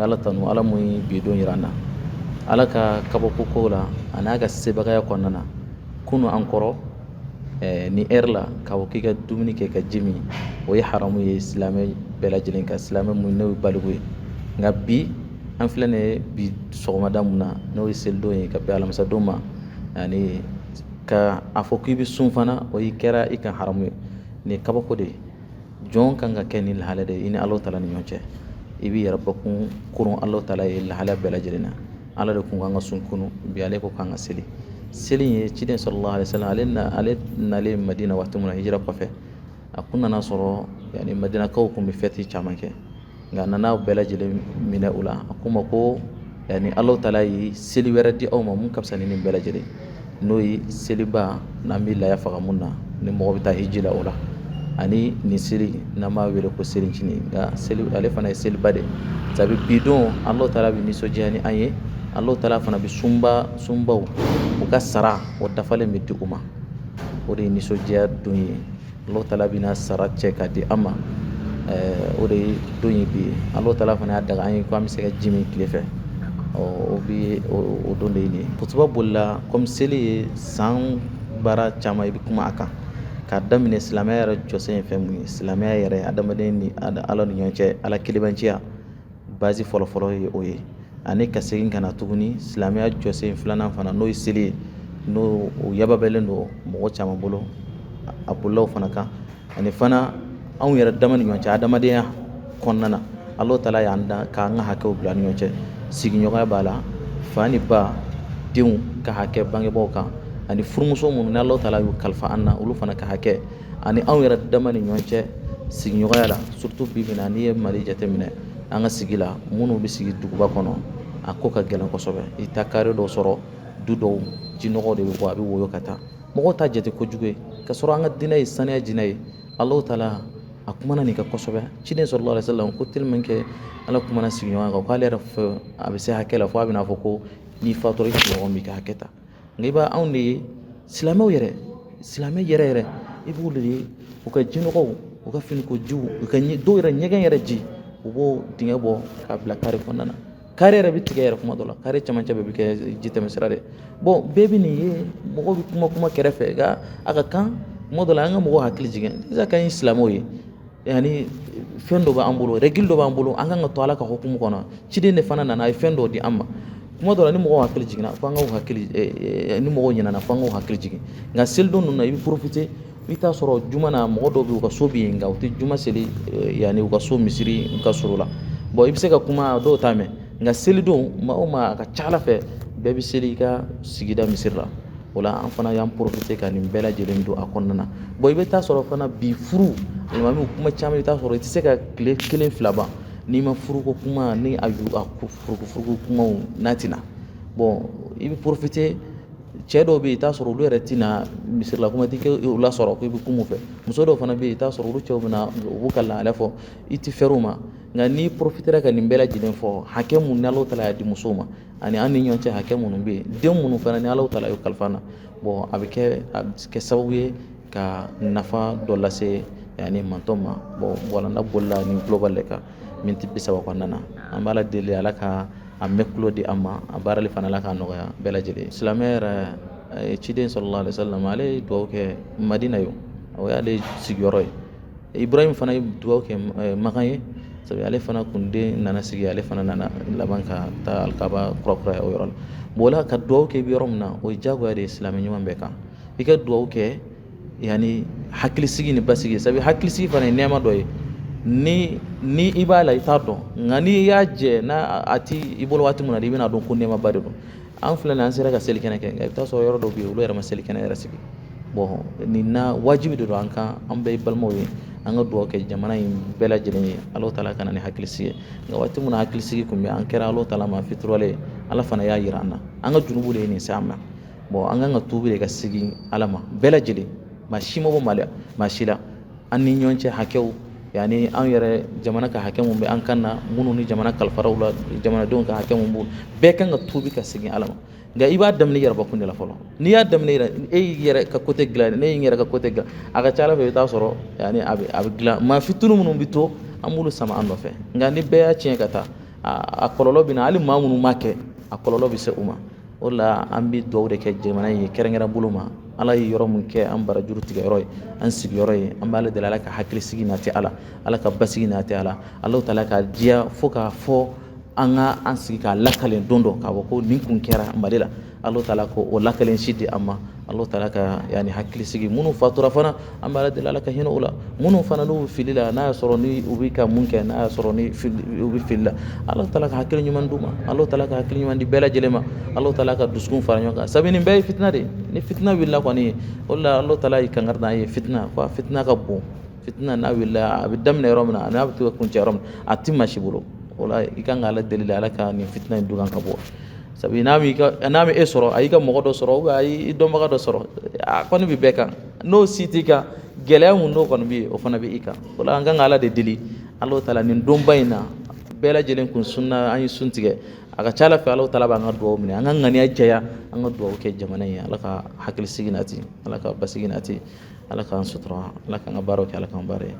Bɛ Ala tanu, Ala mun ye bi don yira an na. Ala ka kabako kow la a n'a ka sebagaya kɔnɔna na, kunu an kɔrɔ ni heure la, k'a fɔ k'i ka dumuni kɛ ka ji min, o ye haramu ye silamɛ bɛɛ lajɛlen kan, silamɛ mun n'o ye baliku ye. Nka bi an filɛ nin ye, bi sɔgɔmada mun na, n'o ye selidon ye ka bɛn alamisadon ma, ani ka a fɔ k'i bɛ sun fana, o y'i kɛra i kan haramu ye. Nin ye kabako de ye. Jɔn kan ka kɛ ni lahala de ye i ni Ala taala ni ɲɔgɔn cɛ. I b'i yɛrɛ bakun koron Ala taala ye lahala bɛɛ lajɛlen na. Ala de kun kan ka sun kunu, bi ale ko k'an ka seli. Seli ye ciden sallallahu alaihi wasallam, ale na ale nalen Madina waati min na, hijira kɔfɛ, a kun nana sɔrɔ yani Madinakaw kun bɛ fɛti caman kɛ, nka a nana bɛɛ lajɛlen minɛ u la. A k'u ma ko yani Ala taala ye seli wɛrɛ di aw ma mun ka fisa ni nin bɛɛ lajɛlen, n'o ye seliba n'an bɛ laya faga mun na, ni mɔgɔ bɛ taa hiji la o la, ani nin seli n'an b'a wele ko selincinin. Nka seli ale fana ye seliba de ye, sabu bi don Ala taala bɛ nisɔndiya ni an ye. Ala taala fana bɛ sunbaw u ka sara o dafalen bɛ di u ma. O de ye nisɔndiya don ye. Ala taala bɛna sara cɛ ka di an ma, o de ye don ye bi ye. Ala taala fana y'a daga an ye ko an bɛ se ka ji min tile fɛ, o bi o don de ye nin ye. Kutuba bolila komi seli ye san baara caman, i bɛ kuma a kan k'a daminɛ silamɛya yɛrɛ jɔsen ye fɛn mun ye, silamɛya yɛrɛ adamaden ni Ala ni ɲɔgɔn cɛ, Ala kelebanciya base fɔlɔfɔlɔ ye o ye, ani ka segin ka na tuguni silamɛya jɔsen filanan fana, n'o ye seli ye, n'o o yababɛlen don mɔgɔ caman bolo, a bololaw fana kan, ani fana anw yɛrɛ dama ni ɲɔgɔn cɛ adamadenya kɔnɔna na. Ala taala y'an dan k'an ka hakɛw bila ni ɲɔgɔn cɛ. Sigiɲɔgɔnya b'a la, fa ni ba, denw ka hakɛ bangebaaw kan, ani furumuso minnu ni Ala taala y'u kalifa an na, olu fana ka hakɛ, ani anw yɛrɛ dama ni ɲɔgɔn cɛ sigiɲɔgɔnya la. Surtout bi bi na, n'i ye Mali jateminɛ, an ka sigi la, minnu bɛ sigi duguba kɔnɔ, a ko ka gɛlɛn kosɛbɛ. I ta carré dɔw sɔrɔ, du dɔw jinɔgɔ de bɛ bɔ, a bɛ woyo ka taa, mɔgɔw t'a jate kojugu ye, ka sɔrɔ an ka diinɛ ye saniya diinɛ ye. Ala taala a kumana nin kan kosɛbɛ. Ciden sallallahu alaihi wasallam ko tellement que Ala kumana sigiɲɔgɔnya kan, k'ale yɛrɛ fɛ a bɛ se hakɛ la fo a bɛna fɔ ko n'i fatura, i sigiɲɔgɔn b'i ka hakɛ ta. Nka i b'a anw de ye silamɛw yɛrɛ, silamɛ yɛrɛ yɛrɛ, i b'olu de ye u ka jinɔgɔw, u ka finiko jiw, u ka dɔw yɛrɛ ɲɛgɛn yɛrɛ ji, u b'o dingɛ bɔ k'a bila carré kɔnɔna na. Carré yɛrɛ bɛ tigɛ yɛrɛ kuma dɔ la, carré camancɛ bɛɛ bɛ kɛ ji tɛmɛ sira de. Bon, bɛɛ bɛ nin ye, mɔgɔw bɛ kuma kuma kɛrɛfɛ, nka a ka kan kuma dɔ la an ka mɔgɔw hakili jigin sisan k'an ye silamɛw ye, yani fɛn dɔ b'an bolo, règle dɔ b'an bolo, an kan ka to Ala ka hukumu kɔnɔ. Ciden de fana nana, a ye fɛn dɔ di an ma. Kuma dɔ la, ni mɔgɔw hakili jiginna, fo an k'u hakili, ni mɔgɔw ɲinɛna, fo an k'u hakili jigin. Nka selidon ninnu na, i bɛ profiter, i bɛ taa sɔrɔ juma na, mɔgɔ dɔw bɛ yen, u ka so bɛ yen, nka u tɛ juma seli yanni u ka so misiri ka surun la. Bon, i bɛ se ka kuma, dɔw t'a mɛn, nka selidon, maa o maa, a ka ca Ala fɛ, bɛɛ bɛ seli i ka sigida misiri la. O la, an fana y'an profiter ka nin bɛɛ lajɛlen don a kɔnɔna na. Bon, i bɛ taa sɔrɔ fana bi furu alimamiw kuma caman, i bɛ taa sɔrɔ i tɛ se ka tile kelen fila ban n'i ma furuko kuma ni a furuku kumaw n'a tɛna. Bon, i bɛ profiter, cɛ dɔw bɛ yen, i t'a sɔrɔ olu yɛrɛ tɛna misiri la, kuma tɛ u lasɔrɔ ko i bɛ kuma u fɛ. Muso dɔw fana bɛ yen, i t'a sɔrɔ olu cɛw bɛ na, u b'u ka lahala fɔ, i tɛ fɛrɛ u ma. Nka n'i profitera ka nin bɛɛ lajɛlen fɔ, hakɛ mun ni Ala taala y'a di musow ma, ani an ni ɲɔgɔn cɛ hakɛ minnu bɛ yen, den minnu fana ni Ala taala y'o kalifa an na, bon, a bɛ kɛ sababu ye ka nafa dɔ lase yanni mantɔn ma. Bon, walanda bolila nin global de kan miniti 30 kɔnɔna na. An b'Ala deli, Ala ka a mɛn tulo di an ma, a baarali fana, Ala k'a nɔgɔya bɛɛ lajɛlen. Silamɛ yɛrɛ, ciden sallallahu alaihi wasallam, ale ye dugawu kɛ Madina ye, o y'ale sigiyɔrɔ ye. Ibrahim fana ye dugawu kɛ Makan ye, sabu ale fana kun den nana sigi, ale fana nana laban ka taa alikaba kura o yɔrɔ la. Bon, o la, ka dugawu kɛ i bɛ yɔrɔ min na, o ye diyagoya de ye silamɛ ɲuman bɛɛ kan. I ka dugawu kɛ yanni hakilisigi ni basigi, sabu hakilisigi fana ye nɛɛma dɔ ye. Ni i b'a la, i t'a dɔn, nka n'i y'a jɛ n'a a ti i bolo waati min na, i bɛna dɔn ko nɛɛmaba de don. An filɛ nin ye, an sera ka seli kɛnɛ kɛ, nka i bɛ taa sɔrɔ yɔrɔ dɔw bɛ yen, olu yɛrɛ ma seli kɛnɛ yɛrɛ sigi. Bon, nin na wajibi de don an kan, an bɛɛ ye balimaw ye, an ka dugawu kɛ jamana in bɛɛ lajɛlen ye, Ala taala ka na ni hakilisigi ye. Nka waati min na hakilisigi tun bɛ, an kɛra Ala taala ma fitiriwale ye, Ala fana y'a yira an na an ka jurumu de ye nin se an ma. Bon, an kan ka tuubi de ka segin Ala ma bɛɛ lajɛlen. Maa si ma bɔ maloya maa si la. An ni ɲɔgɔn cɛ hakɛw, yanni an yɛrɛ jamana ka hakɛ mun bɛ an kan na, minnu ni jamana kalifaraw la, jamanadenw ka hakɛ mun b'u bɛɛ kan ka tuubi ka segin Ala ma. Nka i b'a daminɛ i yɛrɛbakun de la fɔlɔ. N'i y'a daminɛ yɛrɛ, e y'i yɛrɛ ka côté dilan, ne y'i yɛrɛ ka côté dilan, a ka ca Ala fɛ, i bɛ taa sɔrɔ yanni a bɛ dilan. Maa fitinin minnu bɛ to, an b'olu sama an nɔfɛ. Nka ni bɛɛ y'a tiɲɛ ka taa, A kɔlɔlɔ bɛ na hali maa minnu ma kɛ, a kɔlɔlɔ bɛ se u ma. O la an bɛ dugawu de kɛ jamana in ye kɛrɛnkɛrɛn bolo ma. Ala ye yɔrɔ min kɛ an barajuru tigɛyɔrɔ ye, an sigiyɔrɔ ye, an b'ale deli Ala ka hakilisigi nati a la, Ala ka basigi nati a la, Ala taala ka diya fo k'a fɔ an ka an sigi k'a lakalen don dɔ k'a fɔ ko nin kun kɛra Mali la. Ala taala ko o lakalen si di an ma. Ala taala ka yani hakilisigi. Minnu fatura fana, an b'Ala deli Ala ka hinɛ u la. Minnu fana n'u bɛ fili la, n'a y'a sɔrɔ ni u bɛ ka mun kɛ, n'a y'a sɔrɔ ni u bɛ fili la, Ala taala ka hakili ɲuman d'u ma. Ala taala ka hakili ɲuman di bɛɛ lajɛlen ma. Ala taala ka dusukun fara ɲɔgɔn kan, sabu nin bɛɛ ye fitina de ye. Ni fitina wulila kɔni, o de la Ala taala y'i kankari d'an ye fitina ko a fitina ka bon. Fitina n'a wulila, a bɛ daminɛ yɔrɔ min na, n'a bɛ to ka kuncɛ yɔrɔ min, a ti maa si bolo. O la i kan ka Ala deli, Ala ka nin fitina in dugan ka bɔ, sabu n'a bɛ e sɔrɔ, a y'i ka mɔgɔ dɔ sɔrɔ, a y'i dɔnbaga dɔ sɔrɔ, a kɔni bɛ bɛɛ kan. N'o si t'i kan, gɛlɛya mun n'o kɔni bɛ yen, o fana bɛ i kan. O la an kan ka Ala de deli. Ala taala nin donba in na, bɛɛ lajɛlen kun sunna, an ye sun tigɛ. A ka ca Ala fɛ, Ala taala b'an ka dugawu minɛ. An ka ŋaniya jɛya, an ka dugawu kɛ jamana in ye. Ala ka hakilisigi nati, Ala ka basigi nati, Ala k'an sutura, Ala k'an ka baaraw kɛ, Ala k'an baara ye.